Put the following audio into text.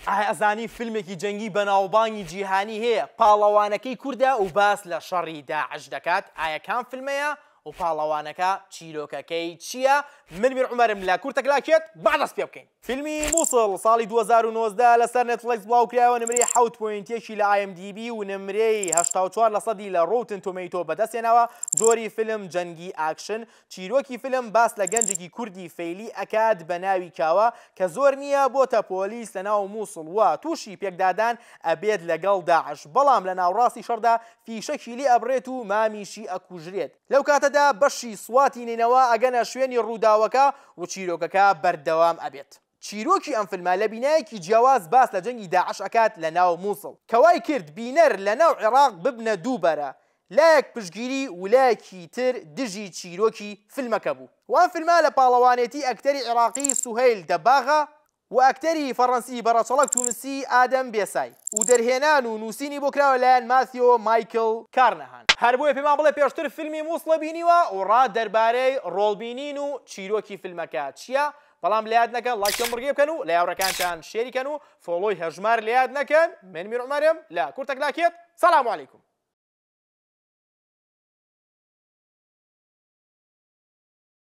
ئایا ئەزانی فیلمێکی جەنگی بەناوبانگی جیهانی هەیە پاڵەوانەکەی کوردە و باس لە شەڕی داعش دەکات؟ ئایا کام فیلمەیە و پاڵەوانەکە چیرۆکەکەی چییە؟ من میر عومەرم لە کورتە کلاکێت، با دەست پێ بکەین. فیلمی موسڵ ساڵی 2019 لەسەر نێتفڵێکس بڵاوکرایەوە، نمرەی حەوت point یەکی لە IMDb و نمرەی 84 لە سەدی لە Rotten Tomato بەدەستهێناوە، جۆری فیلم جەنگی ئاکشن، چیرۆکی فیلم باس لە گەنجێکی کوردی فەیلی ئەکات بە ناوی کاوە کە زۆر نییە بۆتە پۆلیس لە ناو موسڵ و تووشی پێکدادان ئەبێت لەگەڵ داعش بەڵام لە ناوڕاستی شەڕدا فیشەکی لێ ئەبڕێت و مامیشی ئەکوژرێت لەو کاتەدا بەشی سواتی نەینەوا ئەگەنە شوێنی ڕووداوەکە و چیرۆکەکە بەردەوام ئەبێت. چیرۆکی ئەم فیلمە لە بینایەکی جیاواز باس لە جەنگی داعش ئەکات لە ناو موسڵ کە وای کرد بینەر لە ناو عێراق ببنە دوو بەرە لایەک پشتگیری ولایەکی تر دژی چیرۆکی فیلمەکە بوو و ئەم فیلمە لە پاڵەوانێتی ئەکتەری عێراقی سوهەیل دەباغە و ئەکتەری فەڕەنسی بە ڕەچەڵەک تونسی ئادەم بێسای و دەرهێنان و نووسینی بۆ کراوە لایەن ماثیۆ مایکل کارنەهان. هەر بۆیە پێمان بڵێ پێشتر فیلمی موسڵە بینیوە و ڕات دەربارەی ڕۆڵ بینین و چیرۆکی فیلمەکە چیە؟ بەڵام لەیاد نەکەن ڵایکی ئەم بڕگەیە بکەن و لە یاوڕێکانتان share ی کەن و follow ی هەژمار لەیاد نەکەن. من میر عومەرم لە کورتە کلاکێت. سلام علیکم.